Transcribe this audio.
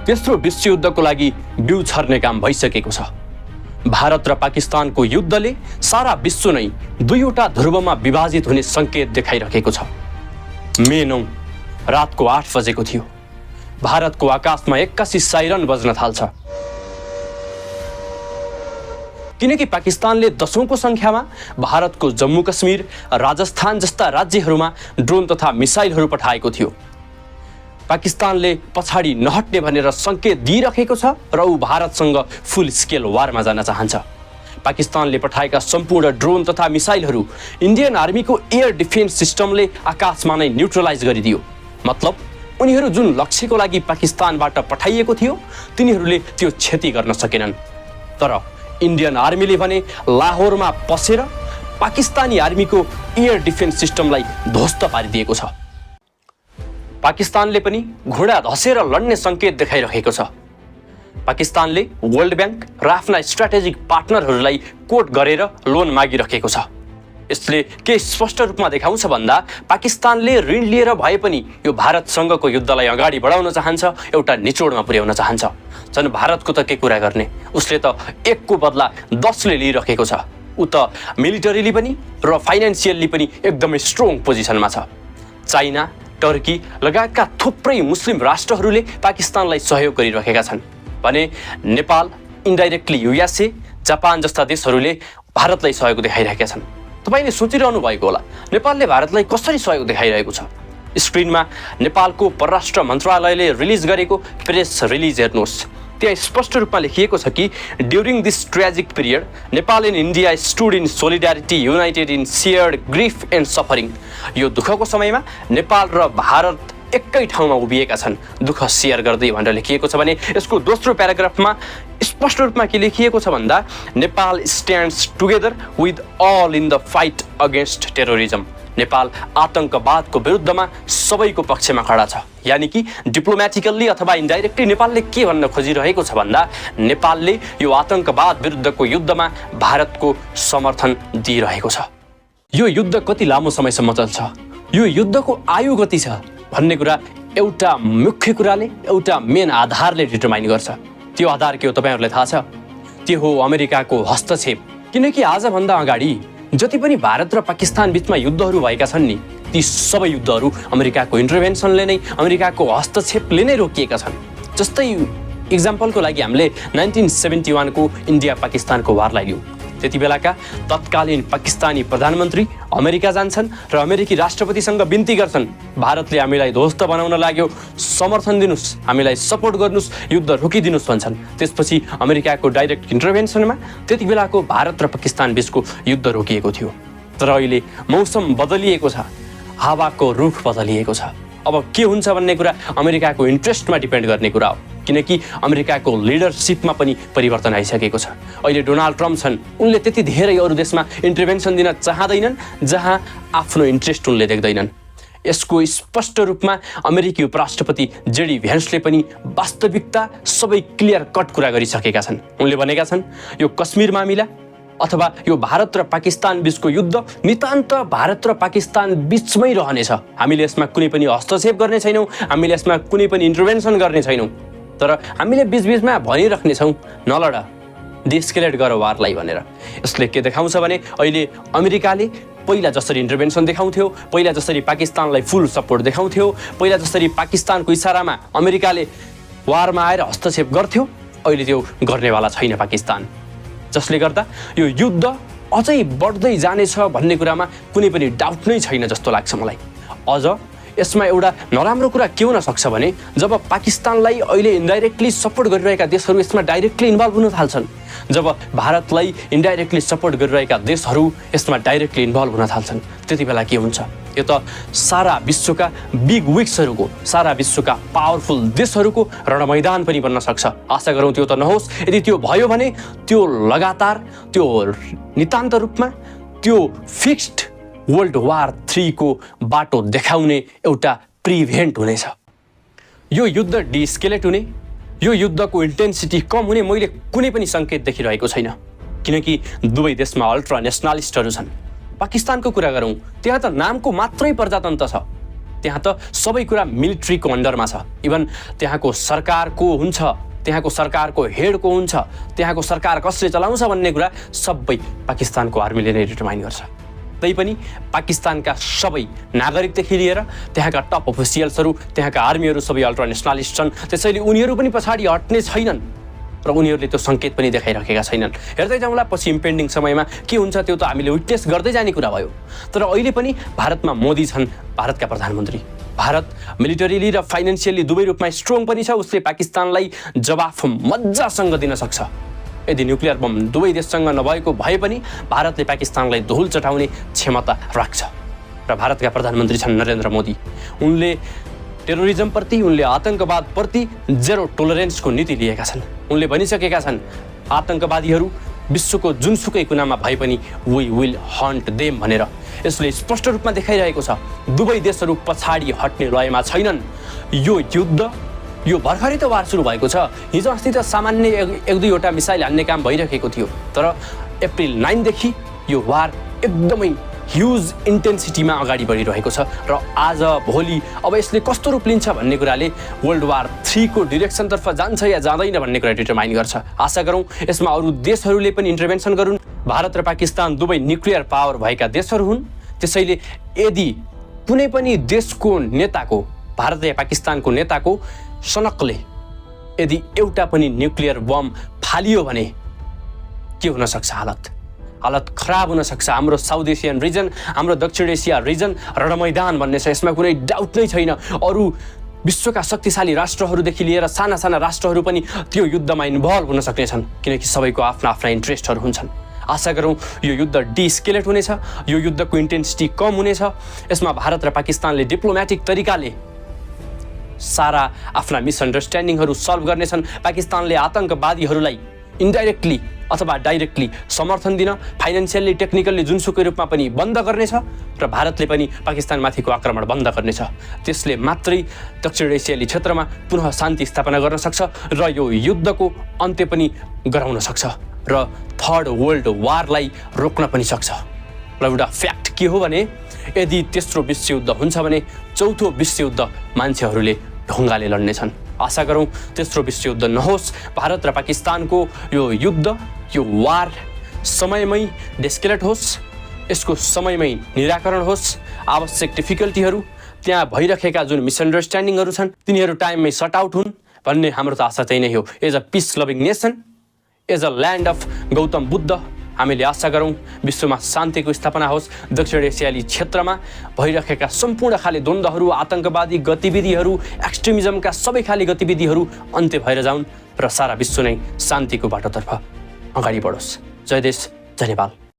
तेस्रो विश्वयुद्धको लागि बिउ छर्ने काम भइसकेको छ। भारत र पाकिस्तानको युद्धले सारा विश्व नै दुईवटा ध्रुवमा विभाजित हुने संकेत देखाइरहेको छ। मे 9 रातको 8 बजेको थियो। भारतको आकाशमा 81 साइरन बज्न थाल्छ, किनकि पाकिस्तानले दशौंको संख्यामा भारतको जम्मू कश्मीर, राजस्थान जस्ता राज्यहरूमा ड्रोन तथा मिसाइलहरू पठाएको थियो। पाकिस्तानले पछाडि नहट्ने भनेर संकेत दिइरहेको छ र ऊ भारतसँग फुल स्केल वारमा जान चाहन्छ। पाकिस्तानले पठाएका सम्पूर्ण ड्रोन तथा मिसाइलहरू इन्डियन आर्मीको एयर डिफेन्स सिस्टमले आकाशमा नै न्युट्रलाइज गरिदियो। मतलब उनीहरू जुन लक्ष्यको लागि पाकिस्तानबाट पठाइएको थियो तिनीहरूले त्यो क्षति गर्न सकेनन्। तर इन्डियन आर्मीले भने लाहोरमा पसेर पाकिस्तानी आर्मीको एयर डिफेन्स सिस्टमलाई ध्वस्त पारिदिएको छ। पाकिस्तानले पनि घुँडा धसेर लड्ने संकेत देखाइरहेको छ। पाकिस्तानले वर्ल्ड ब्याङ्क र आफ्ना स्ट्र्याटेजिक पार्टनरहरूलाई कोट गरेर लोन मागिरहेको छ। यसले के स्पष्ट रूपमा देखाउँछ भन्दा पाकिस्तानले ऋण लिएर भए पनि यो भारतसँगको युद्धलाई अगाडि बढाउन चाहन्छ, एउटा निचोडमा पुर्याउन चाहन्छ। झन् भारतको त के कुरा गर्ने, उसले त 1 को बदला 10 ले लिइरहेको छ। उ त मिलिटरीली पनि र फाइनान्सियली पनि एकदमै स्ट्रङ पोजिसनमा छ। चाइना, टर्की लगायतका थुप्रै मुस्लिम राष्ट्रहरूले पाकिस्तानलाई सहयोग गरिरहेका छन् भने नेपाल, इन्डाइरेक्टली युएसए, जापान जस्ता देशहरूले भारतलाई सहयोग देखाइरहेका छन्। तपाईले सोचिरहनु भएको होला नेपालले भारतलाई कसरी सहयोग देखाइरहेको छ। स्क्रिनमा नेपालको परराष्ट्र मन्त्रालयले रिलिज गरेको प्रेस रिलिज हेर्नुहोस्। त्यहाँ स्पष्ट रूपमा लेखिएको छ कि during this tragic period Nepal and India stood in solidarity United in सेयर्ड grief and suffering. यो दुःखको समयमा नेपाल र भारत एकै ठाउँमा उभिएका छन्, दुःख सेयर गर्दै भनेर लेखिएको छ भने यसको दोस्रो प्याराग्राफमा स्पष्ट रूपमा के लेखिएको छ भन्दा Nepal stands together with all in the fight against terrorism. Nepal आतंकवादको विरुद्धमा सबैको पक्षमा खडा छ। यानि कि डिप्लोमेटिकल्ली अथवा इन्डाइरेक्टली नेपालले के भन्न खोजिरहेको छ भन्दा नेपालले यो आतंकवाद विरुद्धको युद्धमा भारतको समर्थन दिइरहेको छ। यो युद्ध कति लामो समयसम्म चल्छ, यो युद्धको आयु कति छ भन्ने कुरा एउटा मुख्य कुराले, एउटा मेन आधारले डिटरमाइन गर्छ। त्यो आधार के हो तपाईहरुलाई थाहा छ? त्यो हो अमेरिकाको हस्तक्षेप। किनकि आजभन्दा अगाडि जति पनि भारत र पाकिस्तान बीचमा युद्धहरू भएका छन् नि, ती सबै युद्धहरू अमेरिकाको इन्टरभेन्सनले नै, अमेरिकाको हस्तक्षेपले नै रोकिएका छन्। जस्तै एक्जाम्पलको लागि हामीले 1971 को इन्डिया पाकिस्तानको वारलाई लियौँ। त्यति बेलाका तत्कालीन पाकिस्तानी प्रधानमन्त्री अमेरिका जान्छन् र अमेरिकी राष्ट्रपतिसँग बिन्ती गर्छन्, भारतले हामीलाई ध्वस्त बनाउन लाग्यो, समर्थन दिनुस्, हामीलाई सपोर्ट गर्नुस्, युद्ध रोकिदिनुस् भन्छन्। त्यसपछि अमेरिकाको डाइरेक्ट इन्टरभेन्सनमा त्यति बेलाको भारत र पाकिस्तान बीचको युद्ध रोकिएको थियो। तर अहिले मौसम बदलिएको छ, हावाको रुख बदलिएको छ। अब के हुन्छ भन्ने कुरा अमेरिकाको इन्ट्रेस्टमा डिपेन्ड गर्ने कुरा हो, किनकि अमेरिकाको लिडरसिपमा पनि परिवर्तन आइसकेको छ। अहिले डोनाल्ड ट्रम्प छन्, उनले त्यति धेरै अरू देशमा इन्टरभेन्सन दिन चाहँदैनन् जहाँ आफ्नो इन्ट्रेस्ट उनले देख्दैनन्। यसको स्पष्ट रूपमा अमेरिकी उपराष्ट्रपति जेडी भ्यान्सले पनि वास्तविकता सबै क्लियर कट कुरा गरिसकेका छन्। उनले भनेका छन् यो कश्मीर मामिला अथवा यो भारत र पाकिस्तान बीचको युद्ध नितान्त भारत र पाकिस्तान बीचमै रहनेछ। हामीले यसमा कुनै पनि हस्तक्षेप गर्ने छैनौँ, हामीले यसमा कुनै पनि इन्टरभेन्सन गर्ने छैनौँ। तर हामीले बीचबीचमा भनिराख्नेछौँ नलड, डिस्केलेट गर वारलाई भनेर। यसले के देखाउँछ भने अहिले अमेरिकाले पहिला जसरी इन्टरभेन्सन देखाउँथ्यो, पहिला जसरी पाकिस्तानलाई फुल सपोर्ट देखाउँथ्यो, पहिला जसरी पाकिस्तानको इसारामा अमेरिकाले वारमा आएर हस्तक्षेप गर्थ्यो, अहिले त्यो गर्नेवाला छैन पाकिस्तान। जसले गर्दा यो युद्ध अझै बढ्दै जानेछ भन्ने कुरामा कुनै पनि डाउट नै छैन जस्तो लाग्छ मलाई। अझ यसमा एउटा नराम्रो कुरा के हुन सक्छ भने जब पाकिस्तानलाई अहिले इन्डाइरेक्टली सपोर्ट गरिरहेका देशहरू यसमा डाइरेक्टली इन्भल्भ हुन थाल्छन्, जब भारतलाई इन्डाइरेक्टली सपोर्ट गरिरहेका देशहरू यसमा डाइरेक्टली इन्भल्भ हुन थाल्छन्, त्यति बेला के हुन्छ? यो त सारा विश्वका बिग विक्सहरूको, सारा विश्वका पावरफुल देशहरूको रणमैदान पनि बन्न सक्छ। आशा गरौँ त्यो त नहोस्। यदि त्यो भयो भने त्यो लगातार, त्यो नितान्त रूपमा, त्यो फिक्स्ड वर्ल्ड वार 3 को बाटो देखाउने एउटा प्रिभेन्ट हुनेछ। यो युद्ध डिस्केलेट हुने, यो युद्धको इन्टेन्सिटी कम हुने मैले कुनै पनि सङ्केत देखिरहेको छैन, किनकि दुवै देशमा अल्ट्रा नेसनलिस्टहरू छन्। पाकिस्तानको कुरा गरौँ, त्यहाँ त नामको मात्रै प्रजातन्त्र छ, त्यहाँ त सबै कुरा मिलिट्रीको अन्डरमा छ। इभन त्यहाँको सरकारको हुन्छ, त्यहाँको सरकारको हेडको हुन्छ, त्यहाँको सरकार कसले चलाउँछ भन्ने कुरा सबै पाकिस्तानको आर्मीले नै डिटरमाइन गर्छ। तैपनि पाकिस्तानका सबै नागरिकदेखि लिएर त्यहाँका टप अफिसियल्सहरू, त्यहाँका आर्मीहरू सबै अल्ट्रा नेसनलिस्ट छन्। त्यसैले उनीहरू पनि पछाडि हट्ने छैनन् र उनीहरूले त्यो सङ्केत पनि देखाइराखेका छैनन्। हेर्दै जाउँला पछि इम्पेन्डिङ समयमा के हुन्छ त्यो त हामीले विटनेस गर्दै जाने कुरा भयो। तर अहिले पनि भारतमा मोदी छन्, भारतका प्रधानमन्त्री। भारत मिलिटरीली र फाइनेन्सियली दुवै रूपमा स्ट्रङ पनि छ। उसले पाकिस्तानलाई जवाफ मजासँग दिन सक्छ। यदि न्युक्लियर बम दुवै देशसँग नभएको भए पनि भारतले पाकिस्तानलाई धुल चटाउने क्षमता राख्छ। र भारतका प्रधानमन्त्री छन् नरेन्द्र मोदी। उनले टेरोरिजमप्रति, उनले आतङ्कवादप्रति जेरो टोलरेन्सको नीति लिएका छन्। उनले भनिसकेका छन् आतङ्कवादीहरू विश्वको जुनसुकै कुनामा भए पनि वी विल हन्ट देम भनेर। यसले स्पष्ट रूपमा देखाइरहेको छ दुवै देशहरू पछाडि हट्ने लयमा छैनन्। यो युद्ध, यो भर्खरै त वार सुरु भएको छ। हिजो अस्ति त सामान्य एक दुईवटा मिसाइल हान्ने काम भइरहेको थियो, तर अप्रिल 9 देखि यो वार एकदमै ह्युज इन्टेन्सिटीमा अगाडि बढिरहेको छ। र आज भोलि अब यसले कस्तो रूप लिन्छ भन्ने कुराले वर्ल्ड वार 3 को डिरेक्सनतर्फ जान्छ या जाँदैन भन्ने कुरा डिटरमाइन गर्छ। आशा गरौँ यसमा अरू देशहरूले पनि इन्टरभेन्सन गरून्। भारत र पाकिस्तान दुवै न्युक्लियर पावर भएका देशहरू हुन्। त्यसैले यदि कुनै पनि देशको नेताको, भारत या पाकिस्तानको नेताको सनकले यदि एउटा पनि न्युक्लियर बम फालियो भने के हुन सक्छ? हालत खराब हुन सक्छ। हाम्रो साउथ एसियन रिजन, हाम्रो दक्षिण एसिया रिजन रणमैदान भन्ने छ, यसमा कुनै डाउट नै छैन। अरू विश्वका शक्तिशाली राष्ट्रहरूदेखि लिएर साना साना राष्ट्रहरू पनि त्यो युद्धमा इन्भल्भ हुन सक्नेछन्, किनकि सबैको आफ्ना आफ्ना इन्ट्रेस्टहरू हुन्छन्। आशा गरौँ यो युद्ध डिस्केलेट हुनेछ, यो युद्धको इन्टेन्सिटी कम हुनेछ। यसमा भारत र पाकिस्तानले डिप्लोमेटिक तरिकाले सारा आफ्ना मिसअन्डरस्ट्यान्डिङहरू सल्भ गर्नेछन्। पाकिस्तानले आतङ्कवादीहरूलाई इन्डाइरेक्टली अथवा डाइरेक्टली समर्थन दिन, फाइनेन्सियल्ली, टेक्निकल्ली जुनसुकै रूपमा पनि बन्द गर्नेछ र भारतले पनि पाकिस्तानमाथिको आक्रमण बन्द गर्नेछ। त्यसले मात्रै दक्षिण एसियाली क्षेत्रमा पुनः शान्ति स्थापना गर्न सक्छ र यो युद्धको अन्त्य पनि गराउन सक्छ र थर्ड वर्ल्ड वारलाई रोक्न पनि सक्छ। र एउटा फ्याक्ट के हो भने यदि तेस्रो विश्वयुद्ध हुन्छ भने चौथो विश्वयुद्ध मान्छेहरूले ढुङ्गाले लड्नेछन्। आशा गरौँ तेस्रो विश्वयुद्ध नहोस्। भारत र पाकिस्तानको यो युद्ध, यो वार समयमै डिस्केलेट होस्, यसको समयमै निराकरण होस्। आवश्यक डिफिकल्टीहरू, त्यहाँ भइरहेका जुन मिसअन्डरस्ट्यान्डिङहरू छन् तिनीहरू टाइममै सट आउट हुन् भन्ने हाम्रो त आशा त्यही नै हो। As a peace loving nation, as a land of Gautam Buddha, हामीले आशा गरौँ विश्वमा शान्तिको स्थापना होस्। दक्षिण एसियाली क्षेत्रमा भइरहेका सम्पूर्ण खाले द्वन्द्वहरू, आतङ्कवादी गतिविधिहरू, एक्सट्रिमिजमका सबै खाले गतिविधिहरू अन्त्य भएर जाउन् र सारा विश्व नै शान्तिको बाटोतर्फ अगाडि बढोस्। जय देश, जय नेपाल।